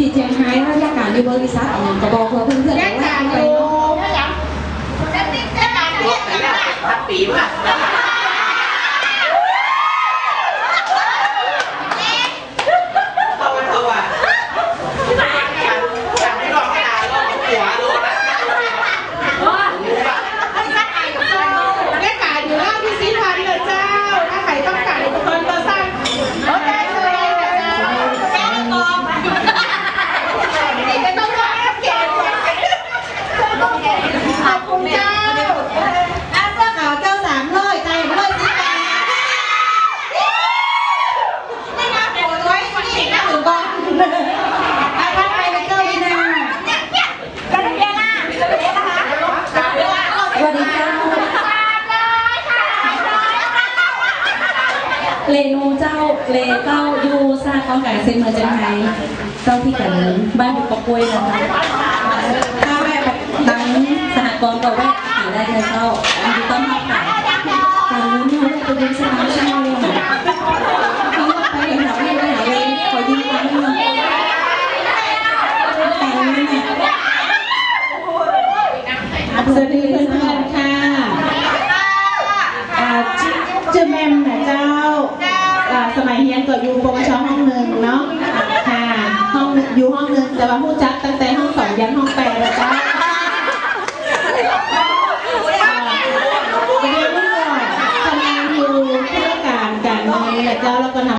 ທີ່ຈຽງໄຮ້ ແລ້ວວຽກການຢູ່ບໍລິສັດຫຍັງກໍບອກເພື່ອເພື່ອນໆ ເອົາໄວ້ເອົາໄປເນາະ. ແມ່ຂາຍຢູ່ຮ້ານພິພິທພັນເດີເຈົ້າ ຖ້າໃຜຕ້ອງການອຸປະກອນກໍ່ສ້າງ ໂອ້ ໄດ້ເລີຍເຈົ້າ. ນີ້ກໍຕ້ອງວ່າເກັບ ຂອບຄຸນເຈົ້າ. ອ່າ ເສື້ອຂາວເຈົ້າ ສາມຮ້ອຍ ຈ່າຍຮ້ອຍສິບບາດ. ນີ້ນະ ໂອ້ຍ ນີ້ນະ ຖືກບໍ່? ອ່າ ຖັດໄປເລີຍເຈົ້າ ນີ້ນະ. ສະຫວັດດີເຈົ້າ ເລນູເຈົ້າ ເລເຈົ້າ ຢູ່ສະຫະກອນການເກສດເມືອງຈຽງໄຮ້ ເຈົ້າທີ່ການເງິນ ບ້ານຢູ່ກອກກ້ວຍນະເຈົ້າ. ຖ້າແວະທາງສະຫະກອນກໍແວະຫາໄດ້ເລີຍເຈົ້າ ຍິນດີຕ້ອນຮັບ. ການເງິນເຮົາໄດ້ໄປເບິ່ງສະຕາງເຈົ້າ ໄປຫາເງິນ ໄປຫາເງິນ ຂໍຢືມຕັງເງິນ ການເງິນນະ. ສະຫວັດດີເພື່ອນໆ ຄ່ະ. ອ່າ ຊື່ ຊື່ແໝ່ມນະເຈົ້າ. ອ່າ ສະໄໝຮຽນກໍຢູ່ ປວຊ ຫ້ອງໜຶ່ງເນາະ. ຄ່ະ ຫ້ອງ ຢູ່ຫ້ອງໜຶ່ງ ແຕ່ວ່າຮູ້ຈັກຕັ້ງແຕ່ຫ້ອງສອງຢັນຫ້ອງແປດນະເຈົ້າ.